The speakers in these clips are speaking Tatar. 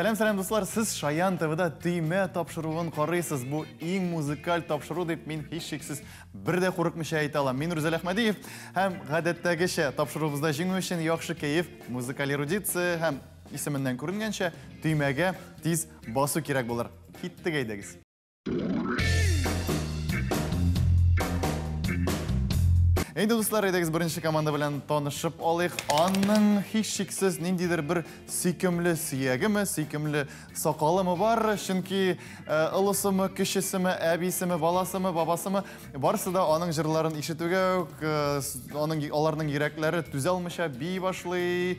Сәлам, сәлам, дуслар! Сез Шаян ТВда Төймә тапшыруын карыйсыз. Бу иң музыкаль тапшыру дип мин һичшиксез бер дә курыкмыйча әйтә алам. Мин Рүзәл Әхмәдиев һәм гадәттәгечә тапшыруыбызда җиңү өчен яхшы кәеф, музыкаль эрудиция һәм исеменнән күренгәнчә төймәгә тиз басу кирәк булыр. Киттек әйдәгез. Инде, дуслар, әйдәгез беренче команда белән танышып алыйк. Аның һичшиксез ниндидер бер сөйкемле сөягеме, сөйкемле сакалымы бар, чөнки олысымы, кечесеме, әбисеме, баласымы, бабасымы, барысы да аның җырларын ишетүгә үк аның аларның йөрәкләре түзә алмыйча бии башлый.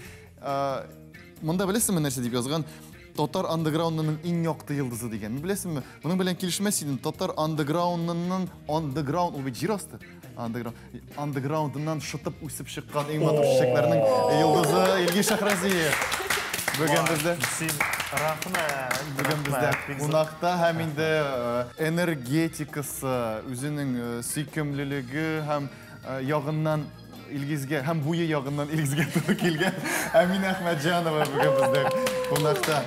Монда беләсезме нәрсә дип язган? Татар андеграундының иң якты йолдызы дигән. Беләсезме? Моның белән килешмәс идем. Татар андеграундының андеграунд ул бит җир асты. Андеграунд андеграундыннан шытып үсеп чыккан иң матур чәчәкләрнең йолдызы Илгиз Шәһразиев. Бүген бездә Син рәхмәт. Бүген бездә кунакта һәм инде энергетикасы, үзенең сөйкемлелеге һәм ягыннан Илгизгә һәм буе ягыннан Илгизгә туры килгән Әминә Әхмәтҗанова бүген бездә кунакта.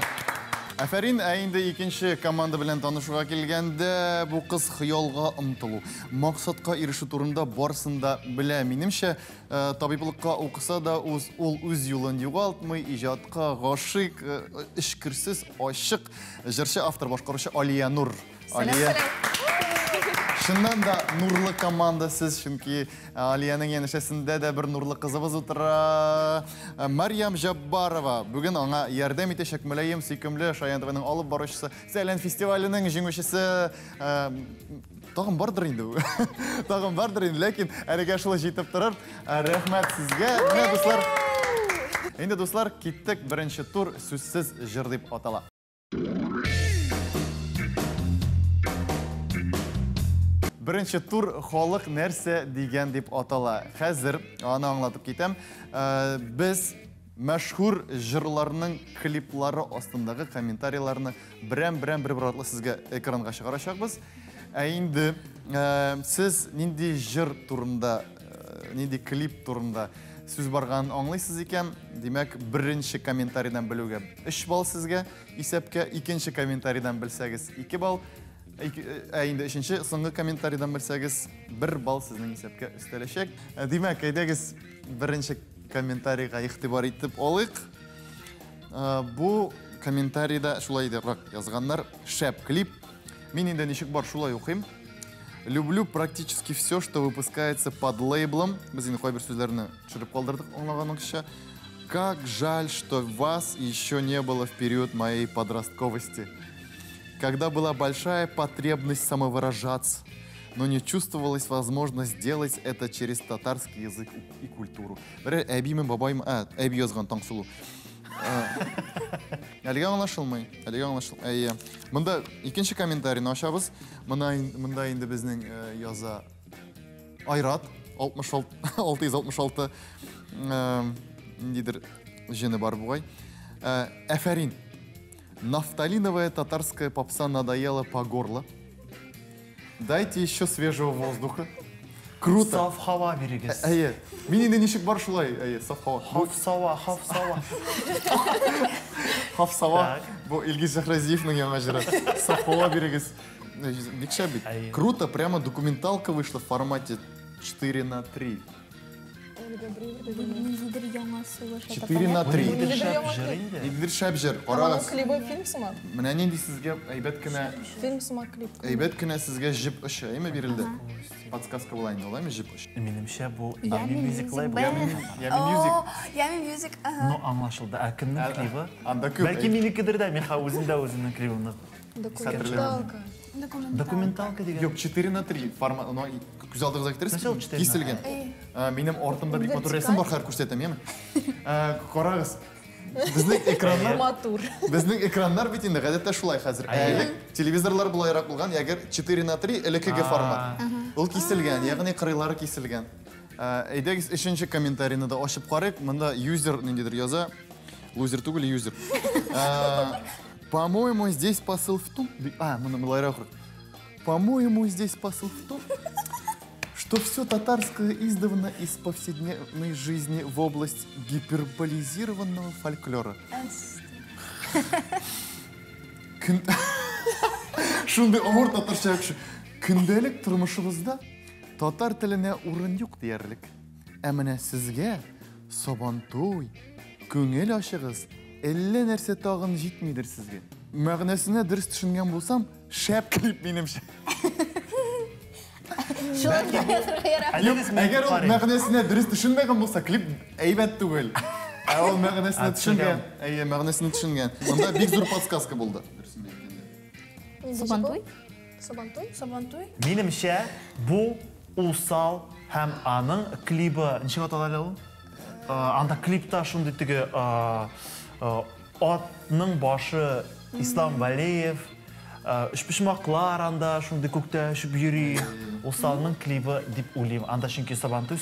Афәрин, ә инде икенче команда белән танышуга килгәндә, бу кыз хыялга омтылу, максатка ирешү турында барысын да белә. Минемчә, табиблыкка укыса да, ул үз юлын югалтмый, иҗатка гашыйк, эчкерсез, ачык җырчы, автор, башкаручы Алия Нур. Алия. Чыннан да нурлы команда сез, чөнки Алиянең янәшәсендә дә бер нурлы кызыбыз утыра. Марьям Җаббарова бүген аңа ярдәм итәчәк, мөлаем, сөйкемле Шаян ТВның алып баручысы, Сәлән фестиваленең җиңүчесе. Тагын бардыр инде. Тагын бардыр инде, ләкин әлегә шулай җитеп торыр. Рәхмәт сезгә. Менә, дуслар. Инде, дуслар, киттек. Беренче тур сүзсез җыр дип атала. Беренче тур халык нәрсә дигән дип атала. Хәзер аны аңлатып китәм. Без мәшһүр җырларның клиплары астындагы комментарийларны берәм-берәм бер-бер артлы сезгә экранга чыгарачакбыз. Ә инде сез нинди җыр турында, нинди клип турында сүз барганын аңлыйсыз икән, димәк, беренче комментарийдан белүгә 3 балл сезгә исәпкә, икенче комментарийдан белсәгез 2 балл, ә инде өченче, соңгы комментарийдан белсәгез 1 балл сезнең исәпкә өстәләчәк. Димәк, әйдәгез беренче комментарийга игътибар итеп алыйк. Бу комментарийда шулай дип язганнар: шәп клип. Мин инде ничек бар шулай укыйм. Люблю практически все, что выпускается под лейблом. Без инде кайбер сүзләрне төшереп калдырдык, аңлаганыгызча. Как жаль, что вас еще не было в период моей подростковости, когда была большая потребность самовыражаться, но не чувствовалась возможность сделать это через татарский язык и культуру. Бер әбиме, бабаймы, әби язган Таңсылу. Әлегә аңлашылмый, әлегә аңлашылмый. Әйе. Монда икенче комментарийны ачабыз. Монда инде безнең яза Айрат 666, ниндидер җене бар бугай. Әфәрин. Нафталиновая татарская попса надоела по горло. Дайте еще свежего воздуха. Круто. Саф һава бирегез. Әйе. Мин инде ничек бар шулай, әйе, саф һава. Хафсава, хафсава. Хафсава. Бу Илгиз Шәһразиевның яңа җыры. Саф һава бирегез. Бик шәп бит. Круто, прямо документалка вышла в формате 4:3. Ниндидер яңа сулыш. 4:3. Ниндидер шәп җыр инде. Ниндидер шәп җыр. Карагыз. Клибы фильм сыман. Менә нинди сезгә әйбәт кенә. Фильм сыман клип. Әйбәт кенә сезгә җеп очы, әйме бирелде? Подсказка була инде, алаймы җеп очы? Минемчә бу Yummy Music Label. Yummy Music. Yummy Music. Ну, аңлашылды. Ә кемнең клибы? Анда күп. Бәлки минекедер дә, мин үзем дә үземнең клибымны. Документалка. Документалка дигән. Юк, 4:3 формат, но күз алдыгызга китерәсез? Киселгән. Минем артымда бик матур рәсем бар, хәзер күрсәтәм, яме? Карагыз. Безнең экраннар матур. Безнең экраннар бит инде гадәттә шулай хәзер. Элек телевизорлар булайрак булган, ягер 4:3 элеккеге формат. Ул киселгән, ягъни кырыйлары киселгән. Әйдәгез өченче комментарийны да ачып карыйк. Монда юзер ниндидер яза. Лузер түгел, юзер. По-моему, здесь посыл в том... моны былайрак. По-моему, здесь посыл в том, что все татарское издавна из повседневной жизни в область гиперболизированного фольклора. Көн... Шундый авыр татарча яхшы. Көндәлек тормышыбызда татар теленә урын юк диярлек. Ә менә сезгә Сабантуй, күңел ачыгыз, әллә нәрсә тагын җитмидер сезгә. Мәгънәсенә дөрес төшенгән булсам, шәп клип минемчә. Шулай да язарга ярамый. Юк, әгәр ул мәгънәсенә дөрес төшенмәгән булса, клип әйбәт түгел. Ә ул мәгънәсенә төшенгән. Әйе, мәгънәсенә төшенгән. Монда бик зур подсказка булды. Сабантуй? Сабантуй? Сабантуй? Минемчә, бу усал һәм аның клибы ничек атала әле ул? Анда клипта шундый теге атның башы Ислам Валеев, өчпочмаклар анда шундый күктә очып йөри. Усалның клибы дип уйлыйм. Анда чөнки Сабантуй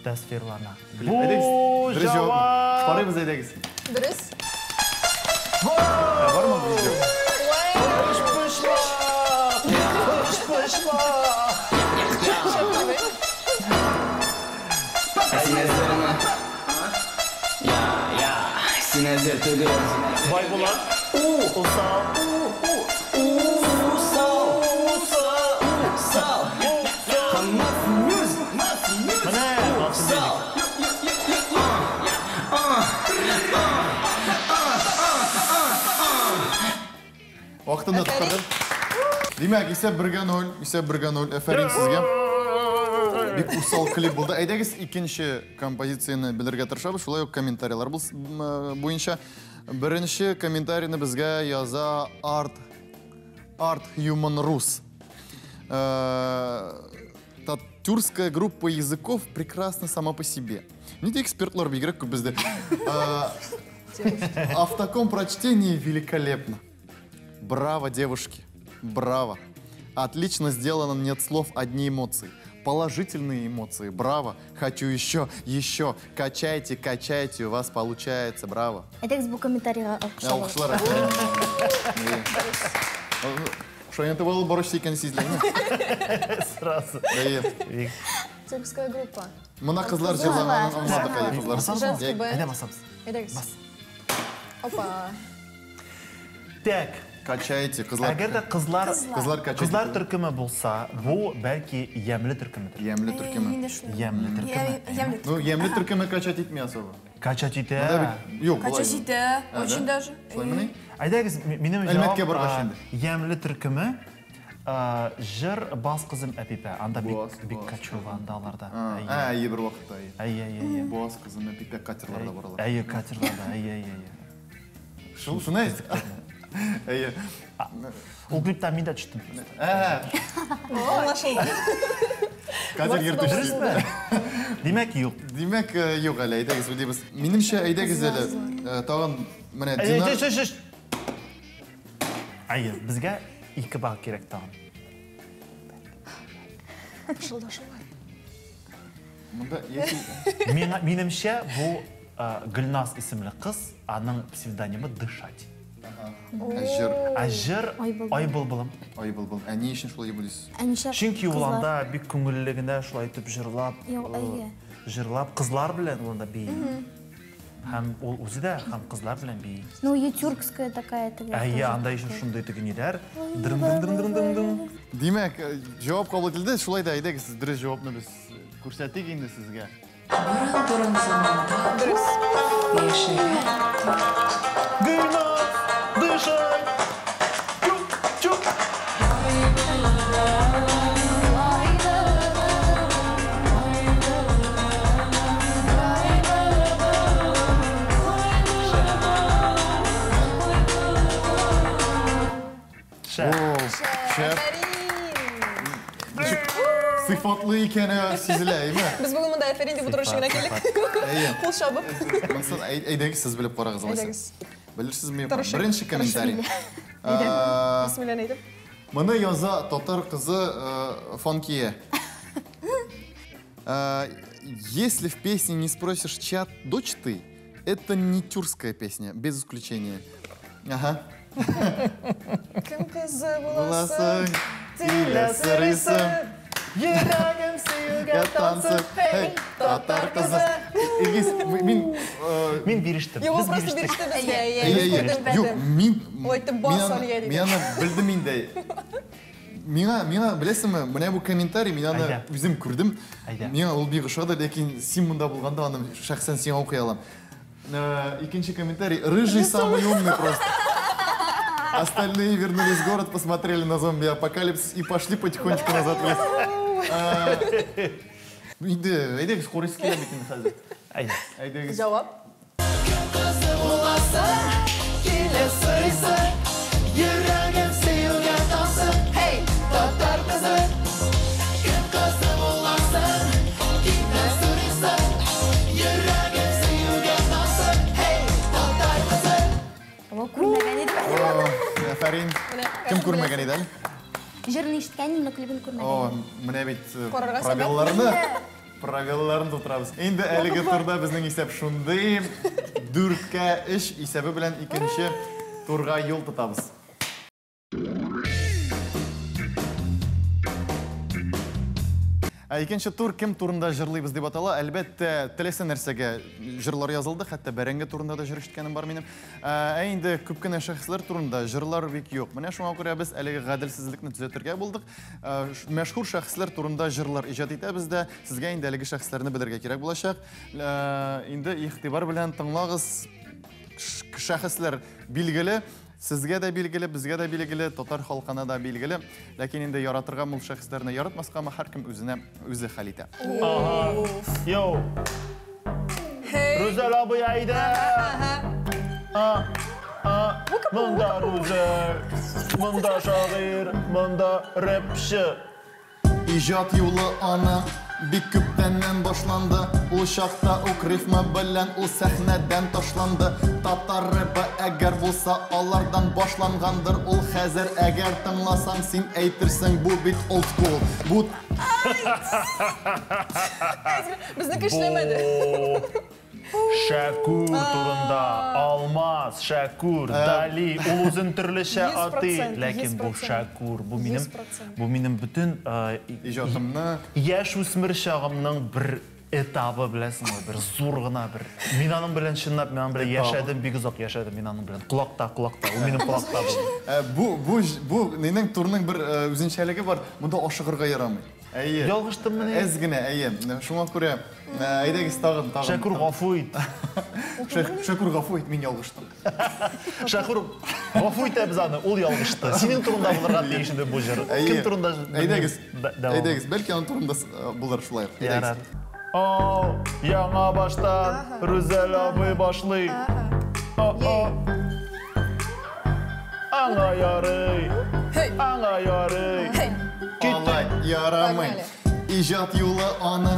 тасвирлана. Бу җавап! Карыйбыз, әйдәгез. Дөрес. Бармы видео? Өчпочмак! Өчпочмак! Син әзерме? Я, я, син әзер түгел. Бай була. Усал. Усал, усал, усал. Хамас мюзик, Менә, усал. Вакытында тоттырдым. Димәк, исәп бергә ноль, исәп бергә ноль. Әфәрин сезгә. Бик усал клип булды. Әйдәгез, икенче композицияне белергә тырышабыз. Шулай ук комментарийлар буенча. Беренче комментарийны безгә яза Art Human Rus. Тюркская группа языков прекрасна сама по себе. Нинди экспертлар бигрәк күп бездә. А в таком прочтении великолепно. Браво, девушки. Браво. Отлично сделано, нет слов, одни эмоции. Положительные эмоции. Браво. Хочу еще, еще. Качайте, качайте, у вас получается. Браво. Әйдәгез бу комментарийга алкыш Алкышлар. Шайнатып алып баручы икән сизелә. Сразу. Әйе. Тюркская группа. Мына кызлар җырлаганын аңладык, әйе, кызлар. Женский бенд. Әйдә басабыз. Әйдәгез. Опа. Так. Качайте, кызлар. Әгәр дә кызлар Кызлар качайте. Кызлар төркеме булса, бу бәлки ямьле төркемедер. Ямьле төркеме. Ямьле төркеме. Ямьле Ну, ямьле төркеме качать итми особо. Качать итә. Юк, болай. Качать итә, очень даже. Шулаймыни? Әйдәгез, минем җавап Әлмәткә баргач инде. Ямьле төркеме җыр бас кызым Әпипә. Анда бик бик качула анда аларда. Ә, әйе, бер вакытта, әйе. Әйе, әйе, әйе. Бас кызым Әпипә катерларда баралар. Әйе, катерларда, әйе, әйе, әйе. Шул, шуны әйт. Әйе. Ул клипта мин дә төштем. Ә. Аңлашылды. Катер йөртүче. Дөресме? Димәк, юк. Димәк, юк әле, әйдәгез, уйлыйбыз. Минемчә, әйдәгез әле. Тагын менә Динар. Әйе, безгә 2 балл кирәк тагын. Пышылдашалар. Монда яки Минемчә, бу Гөлназ исемле кыз, аның псевдонимы Дышать. Ә җыр. Ә җыр Ай былбылым. Ай былбылым. Ә ни өчен шулай дип уйлыйсыз? Ә нишләп Чөнки ул кызлар? анда бик күңелле генә шулай итеп җырлап, Юк, әйе. җырлап кызлар белән ул анда бии. Һәм ул үзе дә һәм кызлар белән бии. Ну, и тюркская такая теге. Әйе, анда еще шундый теге ниләр. Дрын-дрын-дрын-дрын-дрын. Димәк, җавап кабул ителде. Шулай да әйдәгез, дөрес җавапны без күрсәтик инде сезгә. Борын-борын заманда Дөрес. яшәгән Гөлназ, дышай! Чук, чук! Шәп. Шәп. Әфәрин. Сыйфатлы икәне сизелә, әйме? Без бүген монда әфәрин дип утыручы гына килдек. Әйе. Кул чабып. Монсын әйдәгез, сез белеп карагыз алайса. Әйдәгез. Белерсезме? Тырышыйк. Беренче комментарий. Бисмилләне әйтеп. Моны яза татар кызы Фанкия. Если в песне не спросишь, чья дочь ты, это не тюркская песня, без исключения. Ага. Кем кызы буласың? Буласың, тилә сырыйсың, Йөрәгем сөюгә танцып, танцып, эй, татар кызы. Илгиз, мин Мин бирештем. Юк, ул просто биреште безгә. Әйе, Юк, мин Ул әйтте, бас, Алия, диде. Мин аны белдем инде. Миңа, беләсеңме, менә бу комментарий, мин аны үзем күрдем. Миңа ул бик ошады, ләкин син монда булганда аны шәхсән сиңа укый алам. Икенче комментарий. Рыжий самый умный просто. Остальные вернулись в город, посмотрели на зомби-апокалипсис и пошли потихонечку назад в лес. Инде, әйдәгез, карыйсы килә бит инде хәзер. Әйдә. Әйдәгез. Җавап. Кызы буласы, килә сорыйсы, йөрәгем сөюгә талсын, һей, татар кызы. Кем кызы буласы, килә сорыйсы, йөрәгем сөюгә талсын, һей, татар кызы. О, күрмәгән идем. Афәрин. Кем күрмәгән иде әле? Җырны ишеткән идем, но клибын күрмәгән. О, менә бит Карарга сәбәп. правилаларны тутырабыз. Инде әлеге турда безнең исәп шундый. 4-3 исәбе белән икенче турга юл тотабыз. Икенче тур кем турында җырлыйбыз дип атала. Әлбәттә, теләсә нәрсәгә җырлар язылды, хәтта бәрәңге турында да җыр ишеткәнем бар минем. Ә инде күп кенә шәхесләр турында җырлар бик юк. Менә шуңа күрә без әлеге гаделсезлекне төзәтергә булдык. Мәшһүр шәхесләр турында җырлар иҗат итәбез дә, сезгә инде әлеге шәхесләрне белергә кирәк булачак. Инде игътибар белән тыңлагыз. Шәхесләр билгеле, сезгә дә билгеле, безгә дә билгеле, татар халкына да билгеле. Ләкин инде яратырга ул шәхесләрне яратмаскамы, һәркем үзенә үзе хәл итә. Ага. Йоу. Рүзәл абый, әйдә. Монда Рүзәл, монда шагыйрь, монда рэпчы. Иҗат юлы аны бик күптәннән башланды. Ул чакта ук рифма белән ул сәхнәдән ташланды. Татар рэбы әгәр булса алардан башлангандыр. Ул хәзер әгәр тыңласаң син әйтерсең бу бит old school. Бу Безнеке эшләмәде. Шәкүр турында, Алмаз, Шәкүр, Дали, ул үзен төрлечә атый, ләкин бу Шәкүр, бу минем, бу минем бөтен иҗатымны, яшь үсмер чагымның бер этабы, беләсеңме, бер зур гына бер. Мин аның белән чынлап, мин аның белән яшәдем, бик озак яшәдем мин аның белән. Колакта, колакта, ул минем колакта булды. Бу нинең турның бер үзенчәлеге бар, монда ашыгырга ярамый. Әйе. Ялгыштыммыни? Әз генә, әйе. Шуңа күрә, әйдәгез тагын, тагын. Шәкүр, гафу ит. Шәкүр, гафу ит, мин ялгыштым. Шәкүр, гафу итәбез аны, ул ялгышты. Синең турында булырга тиеш иде бу җыр. Кем турында? Әйдәгез. Әйдәгез, бәлки аның турында булыр шулай. Ярар. О, яңа баштан Рүзәл абый башлый. О, о. Аңа ярый. Аңа ярый. Алай ярамый. Иҗат юлы аны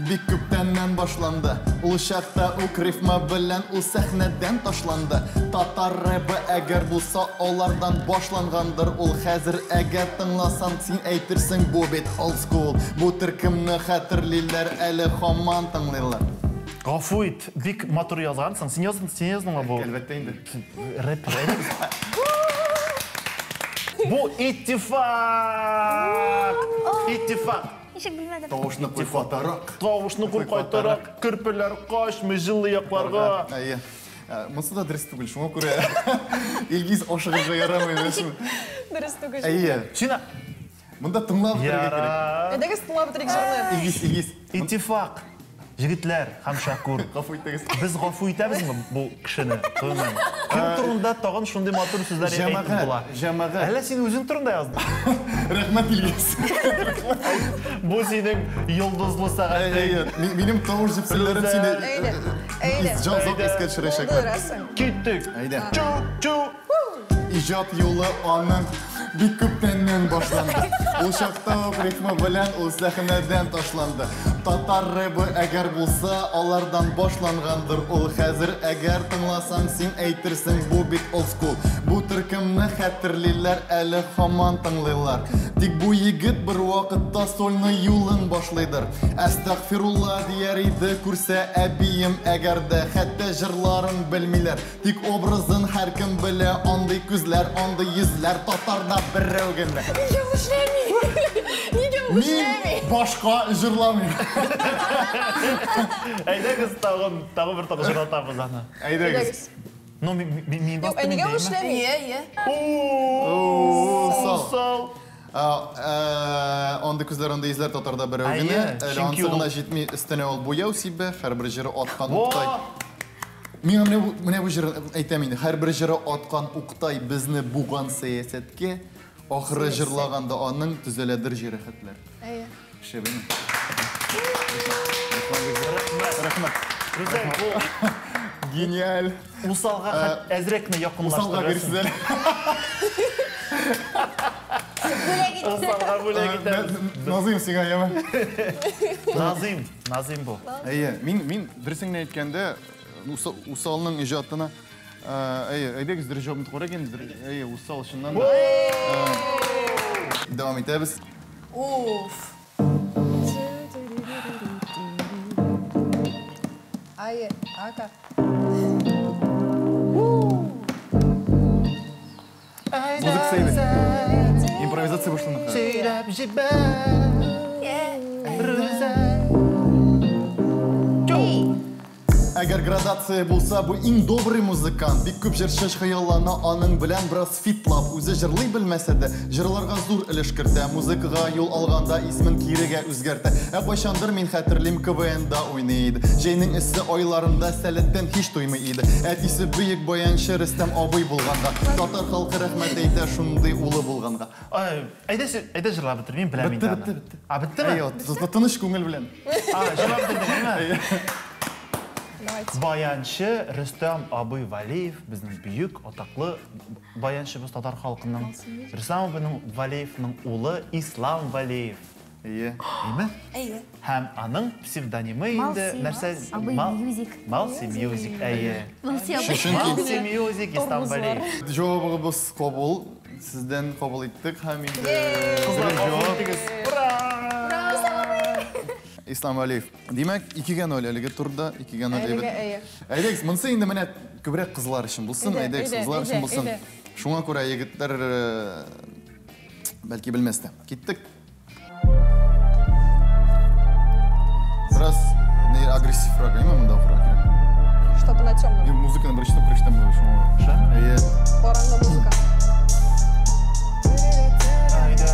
бик күптәннән башланды. Ул чакта ук рифма белән ул сәхнәдән ташланды. Татар рэбы әгәр булса алардан башлангандыр. Ул хәзер әгәр тыңласаң син әйтерсең бу бит old school. Бу төркемне хәтерлиләр әле һаман тыңлыйлар. Гафу ит, бик матур язгансың. Син яздың, син яздыңмы бу? Әлбәттә инде. Рэп, рэп. Бу иттифак! Иттифак! Ничек белмәдем. Тавышны куй катарак. Тавышны куй кайтарак, керпеләр качмый җылы якларга. Әйе. Монысы да дөрес түгел, шуңа күрә Илгиз ашыгырга ярамый, беләсеңме? Дөрес түгел. Әйе. Син Монда тыңлап бетерергә кирәк. Әйдәгез тыңлап бетерик җырны. Илгиз, Илгиз. Иттифак. Егетләр һәм Шәкүр. Гафу итегез. Без гафу итәбезме бу кешене? Гомумән. Кем турында тагын шундый матур сүзләр әйтеп була? Җәмәгать. Әллә син үзең турында яздың? Рәхмәт, Илгиз. Бу синең йолдызлы сәгатең. Әйе, минем тавыш җепселләрем сине Әйдә. Әйдә. җан искә төшерәчәкләр. Булдырасың. Киттек. Әйдә. Чу, чу. Иҗат юлы аның бик күптәннән башланды. Ул чакта ук рифма белән ул сәхнәдән ташланды. Татар рэбы әгәр булса, алардан башлангандыр. Ул хәзер әгәр тыңласаң, син әйтерсең, бу бит old school. Бу төркемне хәтерлиләр, әле һаман тыңлыйлар. Тик бу егет бер вакытта сольный юлын башлыйдыр. Әстәгъфирулла дияр иде, күрсә әбием әгәр дә, хәтта җырларын белмиләр. Тик образын һәркем белә, андый күзләр, андый йөзләр татарда берәү генә. Нигә ул эшләми? Нигә Мин башка җырламыйм. Әйдәгез тагын, тагын бер тапкыр җырлатабыз аны. Әйдәгез. Ну, мин Юк, бастым ә нигә инде, ул эшләми? Ие, ие. Усал. Усал. Андый күзләр, андый йөзләр татарда берәү Әйе, генә. Әле чөнки ансы ул- гына җитми, өстенә ул буяу сибә, һәрбер җыры аткан Во! уктай. Миңа менә бу җыр әйтәм инде, һәрбер җыры аткан уктай безне буган сәясәткә, ахыры җырлаганда аның төзәләдер җәрәхәтләр. Әйе. Шәбеме? Рәхмәт. Рәхмәт. Рүзәл, бу Гениаль. Усалга әзрәк кенә Усалга якынлаштырасың. бирсез әле. Бүләк ит. Усалга бүләк итәбез. Назыйм сиңа, яме. Назыйм, Назыйм бу. Әйе, мин дөресен генә әйткәндә, Усалның иҗатына, әйе, әйдәгез дөрес җавапны карыйк инде. Әйе, Усал чыннан да. Дәвам итәбез. Уф. Әйе, ака. Музыка сәйбе. Импровизация башлана. Сөйләп җибәр, Рүзәл. Әгәр градация булса, бу иң добрый музыкант. Бик күп җырчы хыяллана аның белән бераз фитлап, үзе җырлый белмәсә дә, җырларга зур өлеш кертә, музыкага юл алганда исмен кирегә үзгәртә. Ә кайчандыр мин хәтерлим КВНда уйный иде. Җәйнең эссе айларында сәләттән һич туймый иде. Әтисе бөек баянчы Рөстәм абый булганга, татар халкы рәхмәт әйтә шундый улы булганга. Ай, әйдә, әйдә җырлап бетер, мин беләм Бетте, инде аны. бетте, бетте. А, беттеме? Әйе, тыныч күңел белән. А, җырлап бетердеңме? Давайте. Баянчы Рөстәм абый Валиев, безнең бөек, атаклы баянчыбыз татар халкының. Рөстәм абыйның Валиевның улы Ислам Валиев. Әйе. Әйме? Әйе. Һәм аның псевдонимы инде Малси, нәрсә? абый Music. Малси Music, әйе. Малси абый. Чөнки Малси Music Ислам Валиев. җавабыгыз кабул, сездән кабул иттек һәм инде Кызлар, дөрес гафу җавап итегез. Ура! Ислам Валиев. Димәк, 2-0 әлеге турда, 2-0 Әлегә, әйбәт. әйе. Әйдәгез, монысы инде менә күбрәк кызлар өчен булсын, Әйдә, әйдәгез, әйдә, кызлар өчен әйдә, булсын. әйдә. Шуңа күрә егетләр бәлки белмәс тә. Киттек. Бераз не агрессиврак, әйме монда укырга кирәк. Что-то на темном. Мин музыканы беренче тапкыр ишетәм бүген шуңа. Шулаймы? Әйе. Караңгы музыка. Әйдә.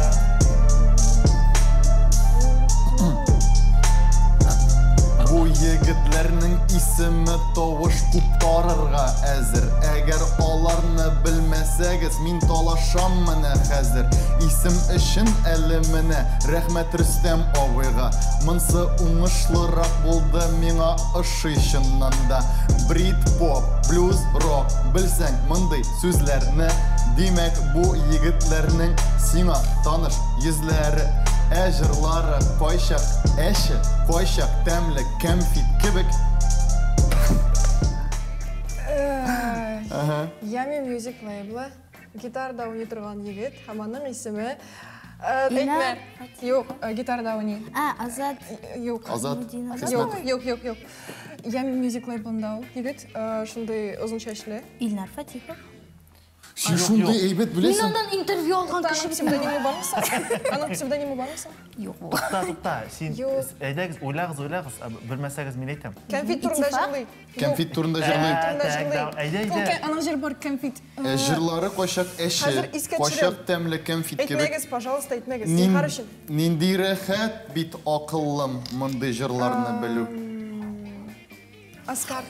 Бу егетләрнең исеме тавыш куптарырга әзер. Әгәр аларны белмәсәгез, мин талашам менә хәзер. Исем өчен әле менә рәхмәт Рөстәм абыйга. Монсы уңышлырак булды миңа ошый чыннан да. Брит поп, блюз, рок, белсәң мондый сүзләрне, димәк бу егетләрнең сиңа таныш йөзләре. Ә җырлары кайчак әче, кайчак тәмле кәмфит кебек. Yummy Music лейблы гитарда уйный торган егет һәм аның исеме Илнар әйтмә. Юк, гитарда уйный. А, Азат. Юк. Азат Мудинов. Юк, Хисмәтов. юк, юк, юк. Yummy Music лейблында ул егет, шундый озын чәчле. Илнар Фатихов. Син шундый әйбәт Мин беләсең. аннан интервью алган Аның кеше бит. псевдонимы бармы соң? Аның псевдонимы бармы соң? Юк. Тукта, тукта. Син Юк. әйдәгез, уйлагыз, уйлагыз. Ә, Белмәсәгез, мин әйтәм. Кәмфит турында Иттифак? җырлый. Кәмфит турында җырлый. Ә, Турында так, җырлый. да, әйдә, Ул әйдә. Аның җыры бар кәмфит. Ә, Җырлары кайчак әче, Хәзер искә кайчак төшерәм. тәмле кәмфит кебек. Әйтмәгез, пожалуйста, әйтмәгез. Зинһар өчен. Нинди рәхәт бит акыллым мондый җырларны белү. Оскар.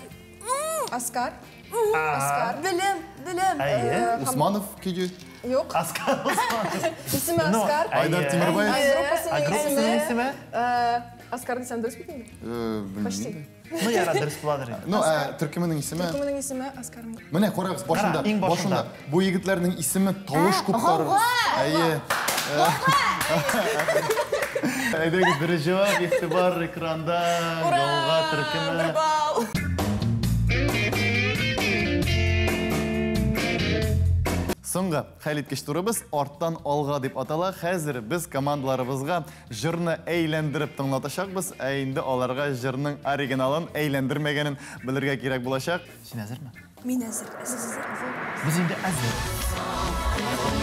Оскар. Оскар. Белем, белем. Әйе. Усманов көе. Юк. Оскар Усманов. Исеме Ну, Оскар. Айдар әйе. Тимербаев. Ә Ә группасының группасының исеме? исеме? Оскар дисәм дөрес бит инде? Белмим. Почти. Ну, яра, дөрес буладыр инде. Ну, ә, төркеменең исеме. Төркеменең исеме Оскар. Менә карагыз, башында, Кара, иң башында. башында. Бу егетләрнең исеме тавыш куптарыр. Гауга! Әйе. Әйдәгез, дөрес җавап, игътибар экранда, Гауга төркеме. Бер балл. Соңгы хәлиткеч турыбыз арттан алга дип атала. Хәзер без командаларыбызга җырны әйләндереп тыңлатачакбыз, ә инде аларга җырның оригиналын әйләндермәгәнен белергә кирәк булачак. Син әзерме? Мин әзер. Сез әзер? Без инде әзер.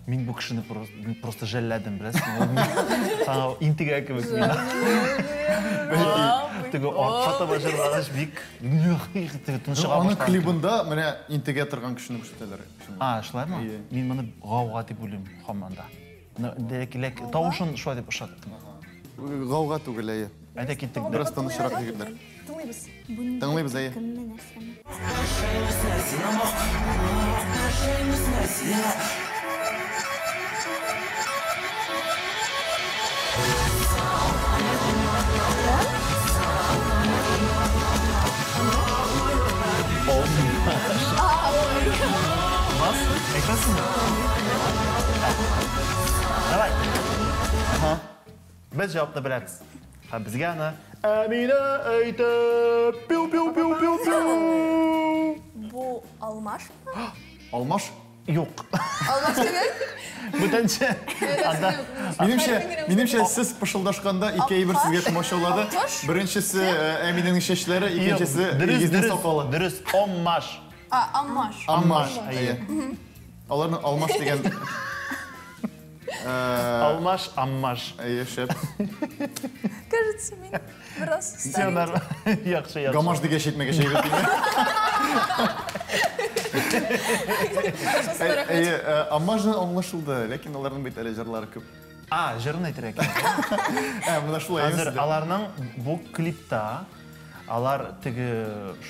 Мин бу кешене просто жәлләдем, беләсеңме? Ул интегә кебек миңа. Теге артка таба җырлагач бик теге тынчыга Аның клибында менә интегә торган кешене күрсәтәләр. А, шулаймы? Мин моны гауга дип уйлыйм һаман да. Ләкин тавышын шулай дип ошаттым. Гауга түгел, әйе. Әйдә киттек. Бераз тынычрак егетләр. Тыңлыйбыз. Тыңлыйбыз, әйе. Кемне нәрсәне? Бас, әйтәсеңме? Давай. Ага. Без җавапны беләбез. Һәм безгә аны Әминә әйтә. Пиу пиу пиу пиу пиу. Бу алмаш? Алмаш? Юк. Алмаш түгел? Бүтәнчә. Анда Минемчә, минемчә сез пышылдашканда ике әйбер сезгә комачаулады. Беренчесе Әминәнең чәчләре, икенчесе Илгизнең сакалы. Дөрес, оммаш. А, алмаш. Алмаш, әйе. Аларның алмаш дигән Алмаш, аммаш. Әйе, шәп. Кажется, мин бераз Син яхшы, яхшы. Гамаш дигәч әйтмәгәч әйбәт инде. Әйе, аммашны аңлашылды, ләкин аларның бит әле җырлары күп. А, җырын әйтергә кирәк. Ә, менә шулай. Хәзер аларның бу клипта алар теге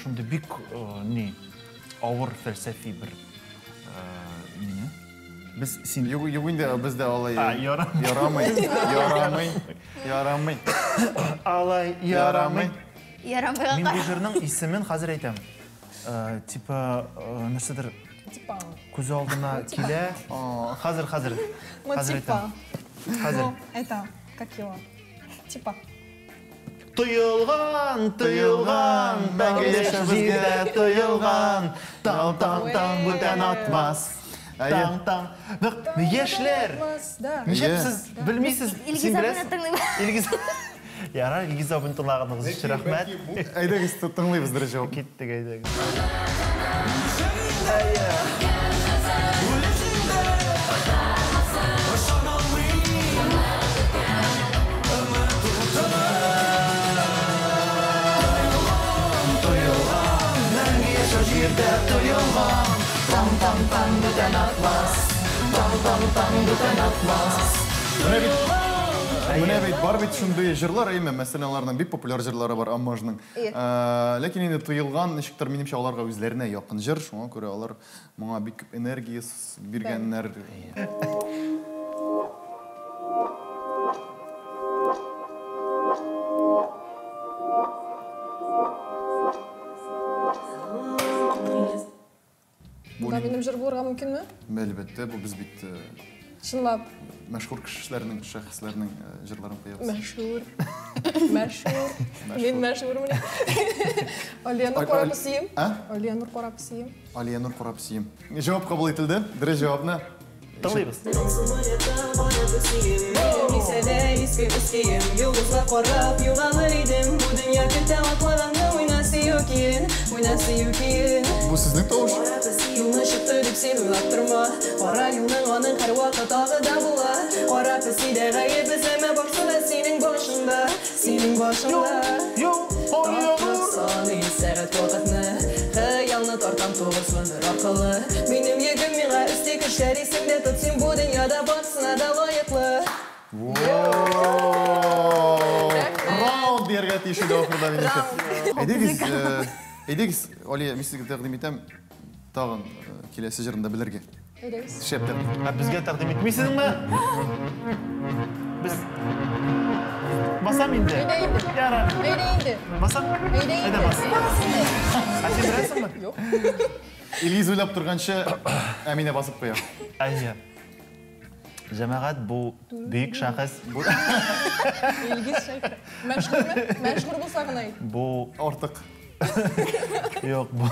шундый бик ни авыр фәлсәфи бер мине. Без син Юк, юк инде, бездә алай. Ярамый. Ярамый. Ярамый. Ярамый. Алай ярамый. Ярамый. Мин бу җырның исемен хәзер әйтәм. Типа нәрсәдер Типа. күз алдына килә. Хәзер, хәзер. Хәзер типа. әйтәм. Хәзер. Ну, это, как его? Типа. Тоелган, тоелган, мәңге яшәү җирдә тоелган. Таң, таң, таң бүтән атмас. Таң, таң. Яшьләр. Нишләп сез белмисез? Илгиз абыйны тыңлыйм. Илгиз. Ярар, Илгиз абыйны тыңлаганыгыз өчен рәхмәт. Әйдәгез, тыңлыйбыз дөрес җавап. Киттек, әйдәгез. Менә бит бар бит шундый җырлар, әйме, мәсәлән, аларның бик популяр җырлары бар Аммажның. Ләкин инде тоелган, ничектер минемчә аларга үзләренә якын җыр, шуңа күрә алар моңа бик күп энергия биргәннәр. Бу минем җыр булырга мөмкинме? Әлбәттә, бу без бит Чынлап. Мәшһүр кешеләрнең, шәхесләрнең җырларын куябыз. Мәшһүр. Мәшһүр. Мин мәшһүр менә. Алия Нур карап сөем. Алия Нур карап сөем. Алия Нур карап сөем. Җавап кабул ителде. Дөрес җавапны тыңлыйбыз. Йолдызга карап югалыр идем, бу дөнья көтә атларыңны уйна сөю киен, уйна сөю киен. Бу сезнең тавыш. Юлны чыкты дип син уйлап торма, кара юлның аның һәрвакыт агы да була. Кара песи дә гаеп эзләмә, барсы да синең башыңда, синең башыңда. Тартып саный сәгать вакытны, хыялны тартам тугыз гомер аркылы. Минем йөгем миңа өсти көчләр, исеңдә тот, син бу дөньяда барсына да лаеклы. Раунд дияргә тиеш иде ахырда минемчә. Әйдәгез, әйдәгез, Алия, мин сезгә тәкъдим итәм, тагын киләсе җырын да белергә. Әйдәгез. Шәп тәкъдим. Ә безгә тәкъдим итмисезме? Без басам инде. Ярар. Әйдә инде. Басам? Әйдә инде. Әйдә бас. Ә син беләсеңме? Юк. Илгиз уйлап торганчы, Әминә басып куя. Әйе. Җәмәгать, бу бөек шәхес. Илгиз Шәйхи. Мәшһүрме? Мәшһүр булса гына әйт. Бу артык. Юк, бу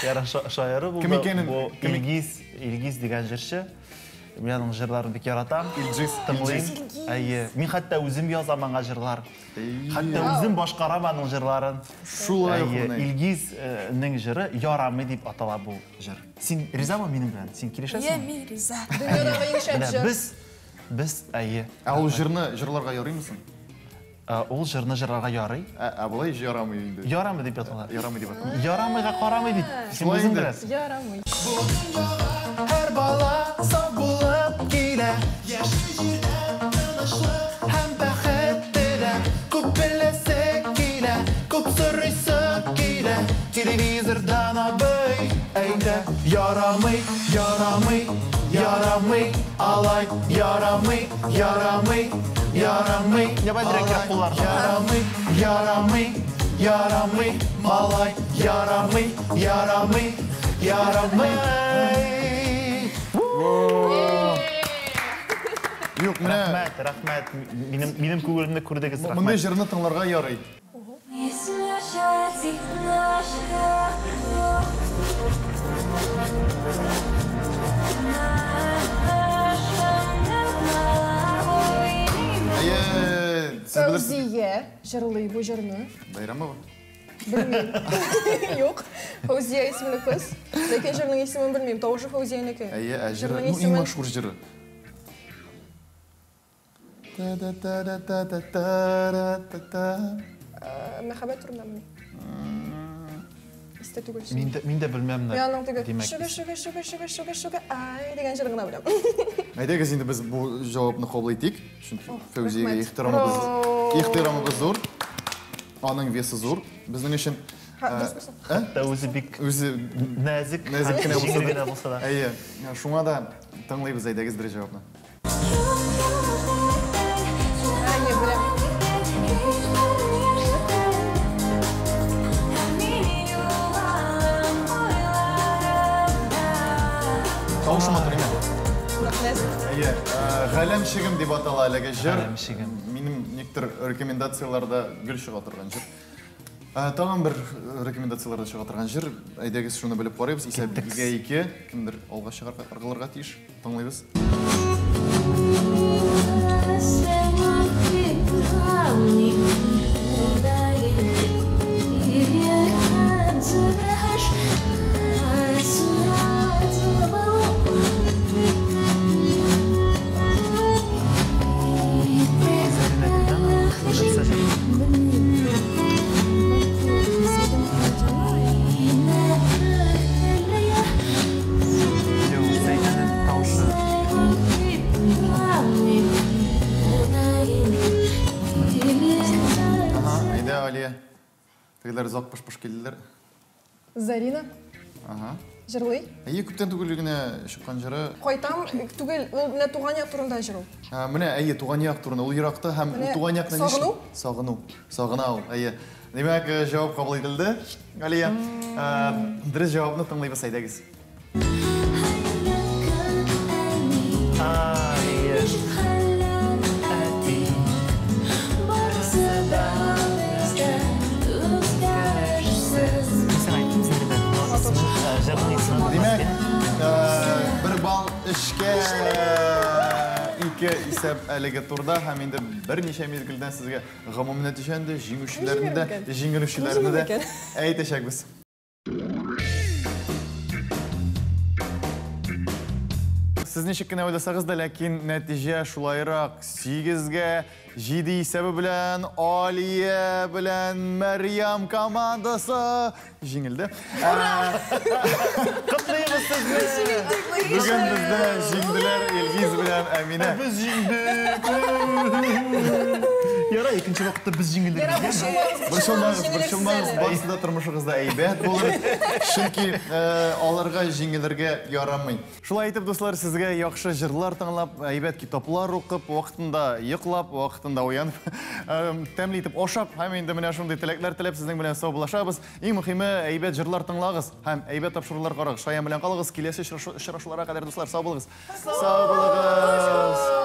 Яра шаяры булды. Кем икәнен? Бу Илгиз, Илгиз дигән җырчы. Мин аның җырларын бик яратам. Илгиз. Тыңлыйм. Әйе. Мин хәтта үзем язам аңа җырлар. Хәтта үзем башкарам аның җырларын. Шулай ук Әйе, менә. Илгизнең җыры Ярамый дип атала бу җыр. Син ризамы минем белән? Син Е, килешәсеңме? мин риза. Дөньядагы иң шәп Менә җыр. без әйе. Ә ул җырны җырларга ярыймы соң? Ул җырны җырларга ярый. Ә болай ярамый инде. Ярамый дип атала. Ярамый дип атала. Ярамыйга карамый бит. Син Шулай үзең инде. беләсең. Ярамый. Һәр бала сау булып килә. Яшел җирдә тынычлык һәм бәхет теләп. Күп беләсе килә, күп сорыйсы килә. Телевизордан абый әйтә, ярамый, ярамый, ярамый, алай, ярамый, ярамый, ярамый. Ябай директор куллар. Ярамый, ярамый, ярамый, малай, ярамый, ярамый, ярамый. Юк, менә Рәхмәт, рәхмәт. Минем күңелемне күрдегез, мондый рәхмәт. җырны тыңларга ярый. Әйе, сез белерсез. Фәүзия җырлый бу җырны. Бәйрәмова. Белмим. Юк. Фәүзия исемле кыз. Ләкин җырның исемен белмим. Тавышы Фәүзиянеке. Әйе, ә җыры, Җырның ну, иң исемен мәшһүр җыры. Та-та-та-та-та-та-та-та. Мәхәббәт турындамы? Истә түгел. Мин дә белмәм. Мин аның теге Димәк, шуга шуга шуга шуга шуга шуга ай дигән җырын гына беләм. Әйдәгез инде без бу җавапны кабул итик. Чөнки Фәүзиягә рәхмәт. ихтирамыбыз зур. Аның весы зур. Безнең өчен Ха, дөрес булсын. Хәтта үзе бик үзе нәзек, нәзек кенә булса җиңел да. генә булса да. Әйе, шуңа да тыңлыйбыз әйдәгез дөрес җавапны. Әйе, беләм. Тавышы матур име? Нык нәзек. Әйе, Галәмчегем дип атала әлеге җыр. Галәмчегем. Минем никтер рекомендацияләрдә гел чыга торган җыр. Тагын бер рекомендацияләрдә чыга торган җыр. Әйдәгез шуны белеп карыйбыз. Исәп 2-2. Кемдер алга чыгарга ыргылырга тиеш. Тыңлыйбыз. Зарина Гильданова, Лучше җыр. Юк, Зәйнәнең тавышы. Ага, әйдә, Алия. Тегеләр озак пыш-пыш килделәр. Зарина Ага. җырлый. Әйе, күптән түгел генә чыккан җыры. Кайтам түгел, ул менә туган як турында җыр ул. Менә, әйе, туган як турында. Ул еракта һәм ул Менә туган якны сагыну? Сагыну. Сагына ул, әйе. Димәк, җавап кабул ителде. Алия, дөрес җавапны тыңлыйбыз, әйдәгез. Ай, әти. Мин сиңа әйттем, Зарина, җырның исемен Димәк, бер балл эшкә, ике исәп әлеге турда һәм инде берничә мизгелдән сезгә гомум нәтиҗәне дә, җиңүчеләрне дә, җиңелүчеләрне дә әйтәчәкбез. Сез ничек кенә уйласагыз да, ләкин нәтиҗә шулайрак. 8-7 исәбе белән Алия белән Мәрьям командасы җиңелде. Ура! Котлыйбыз сезне! Бүген бездә җиңделәр Илгиз белән Әминә. Без җиңдек! Ярай, икенче вакытта без җиңелдек. Ярай, борчылмагыз, Борчылмагыз, җиңелерсез борчылмагыз, әле. барысы да тормышыгызда әйбәт булыр. Чөнки аларга җиңелергә ярамый. Шулай итеп, дуслар, сезгә яхшы җырлар тыңлап, әйбәт китаплар укып, вакытында йоклап, вакытында уянып, тәмле итеп ашап, һәм инде менә шундый теләкләр теләп сезнең белән саубуллашабыз. Иң мөһиме, әйбәт җырлар тыңлагыз һәм әйбәт тапшырулар карагыз. Шаян белән калыгыз. Киләсе очрашуларга кадәр, дуслар, сау булыгыз. Сау булыгыз.